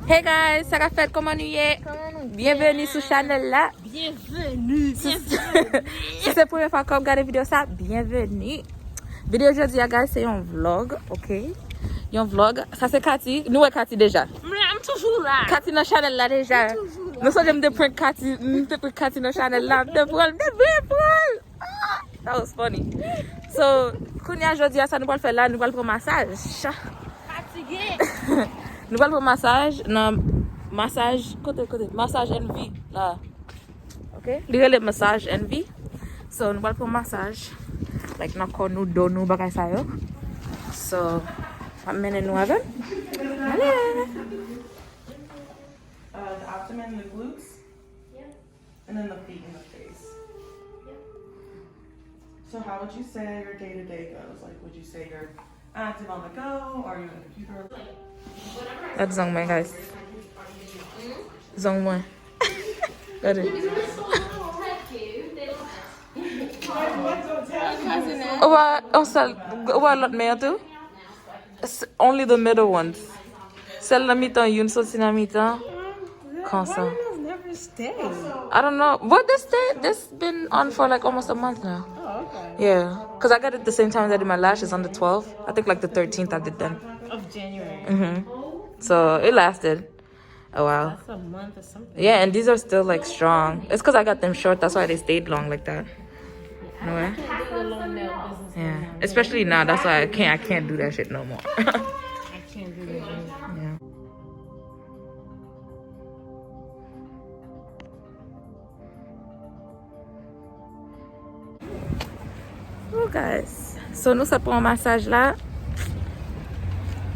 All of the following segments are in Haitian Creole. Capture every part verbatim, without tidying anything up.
Hey guys, sa ka fèt, kòman nou ye? Kòman nou ye? Byenveni sou chanèl la. Byenveni, byenveni. Si se premye fwa ke w ap gade videyo sa, byenveni. Videyo jodi a, guys, se yon vlog, ok? Yon vlog. Sa se Kati. Nou wè Kati deja. M la, m toujou la. Kati nan chanèl la deja. M toujou la. Nou sonje m te prank Kati, m te prank Kati nan chanèl la. M te pran l, m te vle pran l. Ah, that was funny. So, kounye a jodi a, sa nou pral fè la, nou pral pran masaj. Fatige. Nou pral pran masaj nan masaj, kote, kote? Masaj Envy la. Ok? Li rele masaj Envy. So, nou pral pran masaj. Like, nan kò nou, do nou, bagay sa yo. So, m ap mennen nou avè m. Ale! Uh, the abdomen, the glutes, and then the feet and the face. So how would you say your day to day goes? Like, would you say you're active on the go, or are you on the computer? Gad zong mwen, guys. Zong mwen. Gade. Ou wè, yon sèl, ou wè lòt men an tou? Only the middle ones. Sèl nan mitan, youn soti nan mitan. Konsa. Why do those never stay? I don't know. But this stay, this been on for like almost a month now. Oh, okay. Yeah, because I got it the same time as I did my lashes on the twelfth. I think like the thirteenth I did them. Of January. Mm-hmm. So it lasted a while. That's a month or something. Yeah, and these are still like strong. It's because I got them short. That's why they stayed long like that. No way. I can't do the long nail business no more. Yeah, especially now. That's why I can't. I can't do that shit no more. I can't do that. Yeah. Oh, guys. So, nou sot pran masaj la.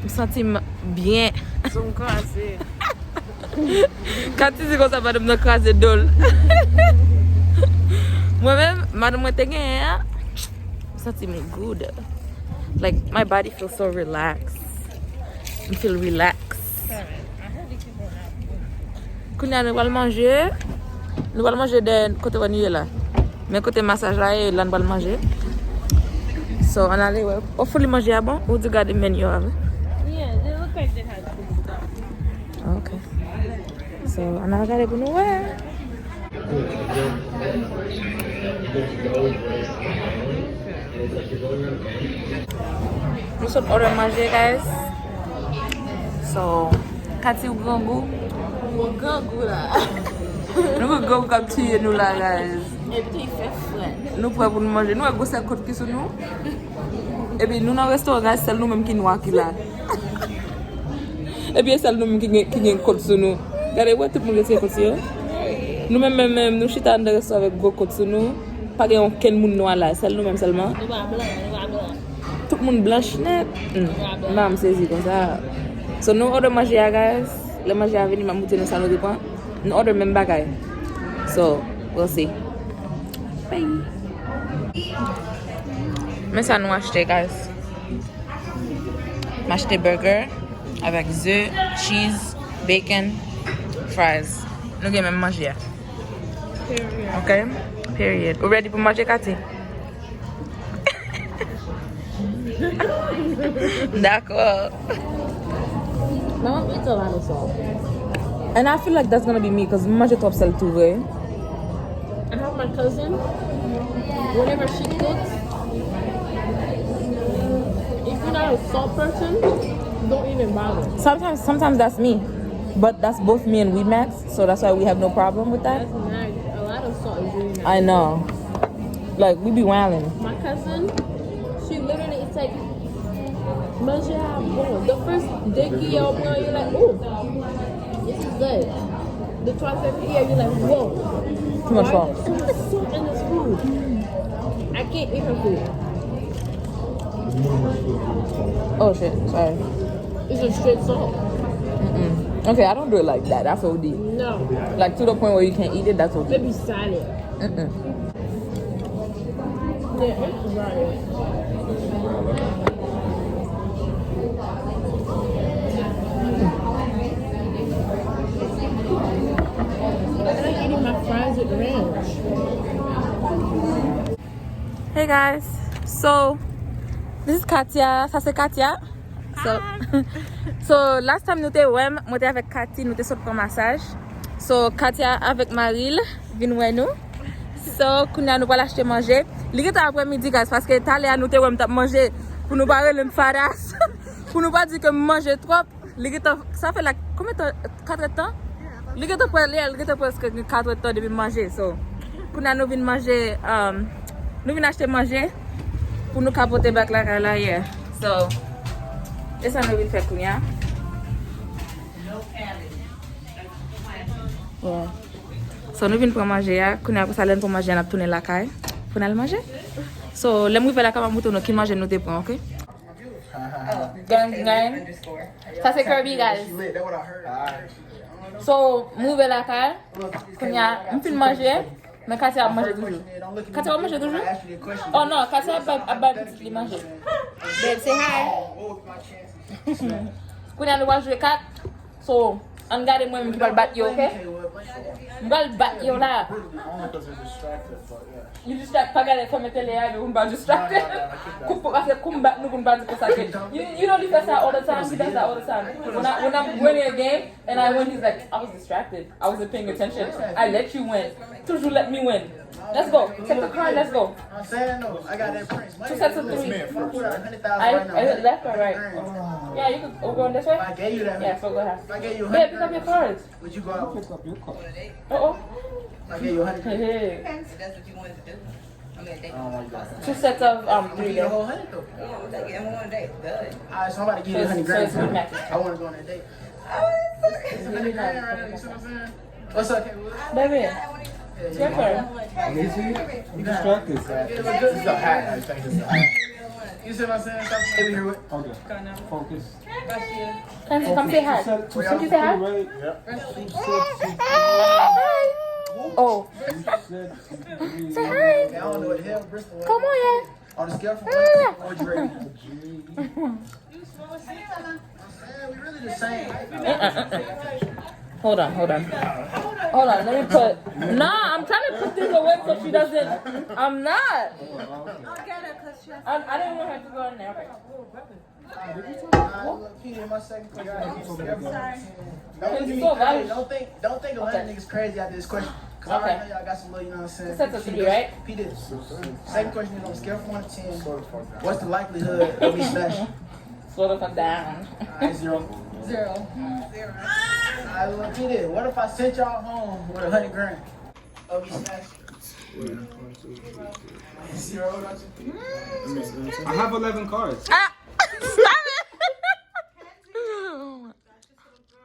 M santi m byen. Zong kraze. Kati di konsa, madanm nan kraze do l. Mwen menm, madanm mwen te genyen an, m santi m good. Like, my body feels so relaxed. M feel relaxed. Kounye a nou pral manje. Nou pral manje dèyè kote wè nou ye la. Men kote masaj la ye, la nou pral manje. So, ann ale wè. Hopefully manje a bon. Ou di gade menu a, wi. Yeah, they look like they had food stuff. Ok. So, ann al gade pou nou wè. Nou sot order manje, guys. So, Kati, ou grangou? Mwen grangou la. Nou gen grangou k ap tiye nou la, guys. Epi tou, fè frèt. Nou prè pou nou manje. Nou wè gwosè kot ki sou nou? Epi nou nan restoran, guys, sèl nou menm ki nwa ki la. Epi e sèl nou menm ki gen, ki gen kot sou nou. Gade, wè tout moun retire kot sou yo. Nou menm, menm, menm, nou chita anndan restoran avèk gwo kot sou nou. Pa gen okenn moun nwa la, sèl nou menm sèlman. Nou pa blan, nou pa blan. Tout moun blanch nèt. Hmm. Nou pa blan. M sezi konsa. So, nou order manje a, guys. Lè manje a vini, m ap montre nou sa nou te pran. Nou order menm bagay. So, we'll see. Bye. Men sa nou achte, guys. M achte burger avèk ze, cheese, bacon, fries. Nou gen menm manje a. Period. Ok? Period. Ou ready pou manje, Kati? Dakò. My mom eats a lot of salt. And I feel like that's gonna be me, 'cause m manje twòp sèl tou vre. I have my cousin. Whenever she cooks, if you're not a salt person, don't even bother. Sometimes, sometimes that's me, but that's both me and Weed Max, so that's why we have no problem with that. That's nice. A lot of salt is really nice. I know. Like, we be wildin'. My cousin, she literally, it's like, manje a bon. The first de kiyè ou pran, you're like, "Ooh, this is good." The twelfth de kiyè, you're like, "Whoa." Too much salt. Why is there so much salt in this food? I can't eat her food. Oh shit, sorry. It's just straight salt. Mm-mm. Okay, I don't do it like that. That's O D. No. Like, to the point where you can't eat it, that's O D. It be salad. Mm-mm. Yeah, it's right. I'm eating my fries with ranch. Hey guys, so this is Katia. Sa se Katia. So, so last time nou te wè m, mwen te avèk Cathy, nou te sot pran masaj. So, Katia avèk mari l vin wè nou. So, kounye a nou pral achte manje. Li gentan aprèmidi, guys, paske talè a nou te wè m t ap manje. Pou nou pa rele m fadas. Pou nou pa di ke m manje twòp. Li gentan, sa fè la, konbyen tan? Katrèdtan? Li gentan prè-, li, li gentan prèske gen katrèdtan depi m manje. So, kounye a nou vin manje, um, nou vin achte manje pou nou ka pote back lakay la, yeah. So, e sa nou vin fè kounye a. Yeah. So, nou vin pran manje a. Kounye a, apre sa, lè n pran manje a, n ap tounen lakay pou n al manje. So, lè m rive lakay, m ap montre nou ki manje nou te pran, oke? Gang, gang. Sa se Kirby, guys. So, m rive lakay. Kounye a, m fin manje. Men Katia ap manje toujou. Katia ap manje toujou? Oh non, Katia ap bay, ap bay pitit li manje. Babe, say hi. Kounye a nou pral jwe kat. So, ann gade mwen menm ki pral bat yo, oke? M pral bat yo la. You distract, pa gade kòmantè a, epi pou m pa distract. Kou, paske kou m bat nou, pou m pa di konsa ke. You, you know, li fè sa all the time, he does that all the time. When I, when I'm winning a game and I win, he's like, "I was distracted. I wasn't paying attention. I let you win. Toujou let me win. Let's go. Take the card, let's go." I'm saying no. I got that Prince. Two sets of three. I, I left or right? Yeah, you could go this way. I gave you that. Yeah, so go ahead. I gave you a hundred. Babe, pick up your cards. Would you go out? Pick up your card. Oh, oh. I gave you a hundred. Hey, hey. That's what you wanted to do. I don't like that. Two sets of, um, three. You need a whole hundred though. Yeah, we gotta get him on a date. Done. All right, so I'm about to give you a hundred grand. So it's, so it's a good match. I want to go on a date. Oh, it's a hundred grand right now. You see what I'm saying? What's up, Kayla? Baby, it's your turn. Is he? You distracted. This is a hat. I think this is a hat. You see what I'm saying? Stop playing with it. Okay. Focus. Kenzie, come say hi. Kenzie, say hi. Yep. Oh. You said Say hi. I don't know what the hell Bristol was. Come on, yeah. On a scale from one to ten, what would you rate me? I'm saying, we really the same. Hold on, hold on. Hold on, let me put. Nah, I'm trying to put this away so she doesn't. I'm not. I'll get it 'cause she has I, I didn't want her to go in there. Okay. Nah, look, P, my second question. Sorry. Don't think, don't think, don't think a lot of niggas crazy after this question. 'Cause I already know y'all got some little, you know what I'm saying? Two sets of three, right? P did. Second question is, on a scale from one to ten, what's the likelihood of me smashing? Slow the fuck down. Alright, zero. Zero. Zero. Alright, look, P did. What if I sent y'all home with a hundred grand? Of me smashing? Zero. I have eleven cards. Ah! Stop it!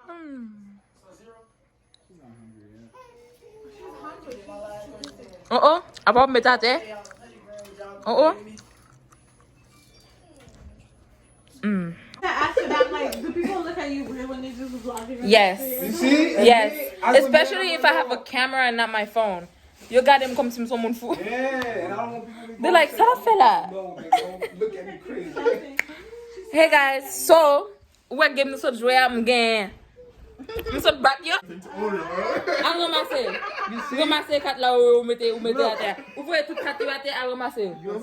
Hmm. Oh, oh, apa w met atè? Oh, oh. Mm. To ask about, like, do people look at you weird when they just vlogging? Yes. You see? Yes. Especially if I have a camera and not my phone. Yo gade m kòmsi m se yon moun fou. Yeah, and I don't want people to be. They like, "Sa l ap fè la?" No, they don't look at me crazy. Hey guys, so, ou wè game nou sot jwe a, m genyen. M sot bat yo. Al ranmase. Ranmase kat la ou, ou mete, ou mete atè. Ou voye tout kat yo atè, al ranmase yo. Your,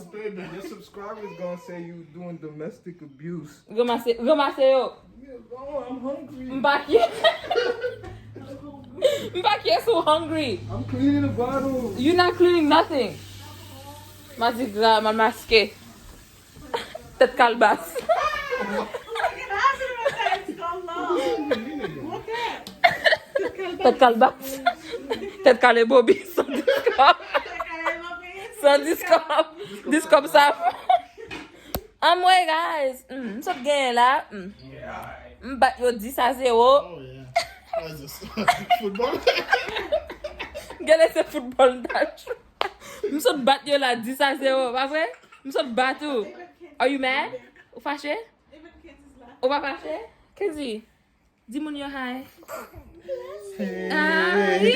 your subscribers gonna say you doing domestic abuse. Ranmase, ranmase yo. M pa kye. M pa kye si w hungry. I'm cleaning the bottle. You not cleaning nothing. Madigra, mal maske. Tèt kalbas. Tèt kalbas. Tèt kale bobi. San diskòb. San diskòb. Diskòb sa. Anmwey, guys. Mm, m sot genyen la. Mm. M bat yo dis a zewo. Oh, yeah. What is this? Football? Gade se foutbòl m t ap jwe. M sot bat yo la dis a zewo, pa vre? M sot bat ou. Are you mad? Ou fache? Ou pa fache? Kenzie, di moun yo hi. Hi.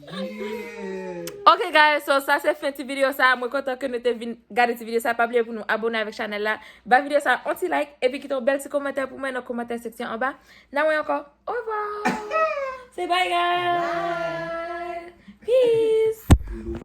Yeah. Ok, guys, so sa se fen ti videyo sa. Mwen kontan ke nou te vin gade ti videyo sa. Pa bliye pou nou abone avèk chanèl la. Ba videyo sa yon ti like, epi kite yon bèl ti kòmantè pou mwen nan kòmantè seksyon anba. N a wè ankò. Au revoir. Say bye, guys. Peace.